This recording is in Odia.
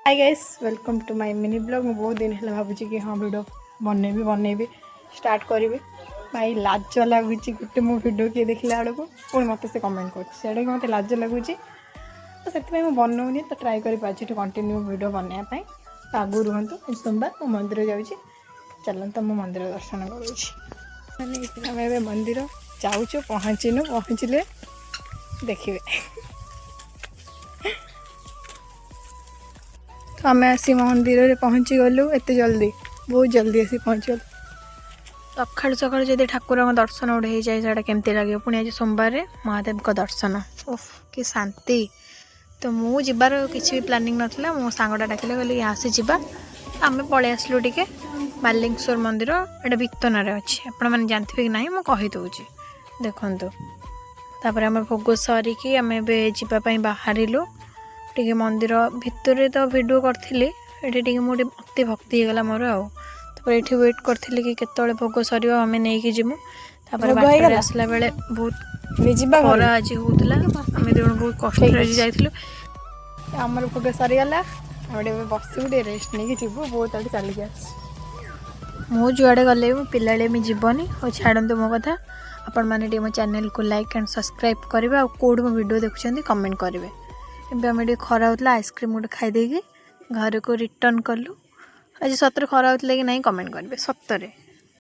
Hi guys, welcome to my mini vlog. ମୁଁ ବହୁତ ଦିନ ହେଲା ଭାବୁଛି କି ହଁ, ଭିଡ଼ିଓ ବନେଇବି ବନେଇବି, ଷ୍ଟାର୍ଟ କରିବି। ଭାଇ, ଲାଜ ଲାଗୁଛି। ଗୋଟେ ମୋ ଭିଡ଼ିଓ କିଏ ଦେଖିଲା ବେଳକୁ ପୁଣି ମୋତେ ସେ କମେଣ୍ଟ କରୁଛି, ସେଇଟା ବି ମୋତେ ଲାଜ ଲାଗୁଛି। ତ ସେଥିପାଇଁ ମୁଁ ବନଉନି। ତ ଟ୍ରାଏ କରିପାରୁଛି ଏଠି କଣ୍ଟିନ୍ୟୁ ଭିଡ଼ିଓ ବନେଇବା ପାଇଁ। ତ ଆଗକୁ ରୁହନ୍ତୁ। ଆଜି ସୋମବାର, ମୁଁ ମନ୍ଦିର ଯାଉଛି। ଚାଲନ୍ତୁ, ମୁଁ ମନ୍ଦିର ଦର୍ଶନ କରୁଛି। ମାନେ ଆମେ ଏବେ ମନ୍ଦିର ଯାଉଛୁ, ପହଞ୍ଚିନୁ। ପହଞ୍ଚିଲେ ଦେଖିବେ। ତ ଆମେ ଆସି ମନ୍ଦିରରେ ପହଞ୍ଚିଗଲୁ ଏତେ ଜଲ୍ଦି, ବହୁତ ଜଲ୍ଦି ଆସି ପହଞ୍ଚିଗଲୁ। ସକାଳୁ ସକାଳୁ ଯଦି ଠାକୁରଙ୍କ ଦର୍ଶନ ଗୋଟେ ହେଇଯାଏ, ସେଇଟା କେମିତି ଲାଗିବ? ପୁଣି ଆଜି ସୋମବାରରେ ମହାଦେବଙ୍କ ଦର୍ଶନ, ଓଫ, କି ଶାନ୍ତି! ତ ମୁଁ ଯିବାର କିଛି ବି ପ୍ଲାନିଂ ନଥିଲା। ମୋ ସାଙ୍ଗଟା ଡାକିଲେ, କହିଲି ଆସି ଯିବା। ଆମେ ପଳେଇ ଆସିଲୁ ଟିକେ ବାଲିଙ୍ଗେଶ୍ୱର ମନ୍ଦିର। ଏଇଟା ବିତନାରେ ଅଛି। ଆପଣମାନେ ଜାଣିଥିବେ କି ନାହିଁ, ମୁଁ କହିଦେଉଛି, ଦେଖନ୍ତୁ। ତାପରେ ଆମେ ଭୋଗ ସରିକି ଆମେ ଏବେ ଯିବା ପାଇଁ ବାହାରିଲୁ। ଟିକେ ମନ୍ଦିର ଭିତରେ ତ ଭିଡ଼ିଓ କରିଥିଲି। ଏଠି ଟିକେ ମୁଁ ଟିକେ ଅତି ଭକ୍ତି ହେଇଗଲା ମୋର। ଆଉ ତାପରେ ଏଠି ୱେଟ୍ କରିଥିଲି କି କେତେବେଳେ ଭୋଗ ସରିବ, ଆମେ ନେଇକି ଯିବୁ। ତାପରେ ଭୋଗ ବାଟରେ ହେଇଗଲା? ଆସିଲା ବେଳେ ବହୁତ ଯିବା। ଖରା ଆଜି ହଉଥିଲା। ଆମେ ଦୁଇ ଜଣ ବହୁତ କଷ୍ଟରେ ଆଜି ଅଛି। ଯାଇଥିଲୁ। ଆମର ଭୋଗ ସରିଗଲା। ଆମେ ଟିକେ ଏବେ ବସିବୁ, ଟିକେ ରେଷ୍ଟ ନେଇକି ଯିବୁ। ବହୁତ ଆଡ଼େ ଚାଲିକି ଆସିଛୁ। ମୁଁ ଯୁଆଡ଼େ ଗଲେ ବି ମୋ ପିଲାଳିଆମି ଯିବନି। ହଉ, ଛାଡ଼ନ୍ତୁ ମୋ କଥା। ଆପଣମାନେ ଟିକେ ମୋ ଚ୍ୟାନେଲକୁ ଲାଇକ୍ ଆଣ୍ଡ ସବସ୍କ୍ରାଇବ୍ କରିବେ ଆଉ କେଉଁଠୁ ମୋ ଭିଡ଼ିଓ ଦେଖୁଛନ୍ତି କମେଣ୍ଟ କରିବେ। ଏବେ ଆମେ ଟିକେ ଖରା ହେଉଥିଲା, ଆଇସ୍କ୍ରିମ୍ ଗୋଟେ ଖାଇଦେଇକି ଘରକୁ ରିଟର୍ନ କଲୁ। ଆଜି ସତରେ ଖରା ହେଉଥିଲା କି ନାହିଁ, କମେଣ୍ଟ କରିବେ ସତରେ।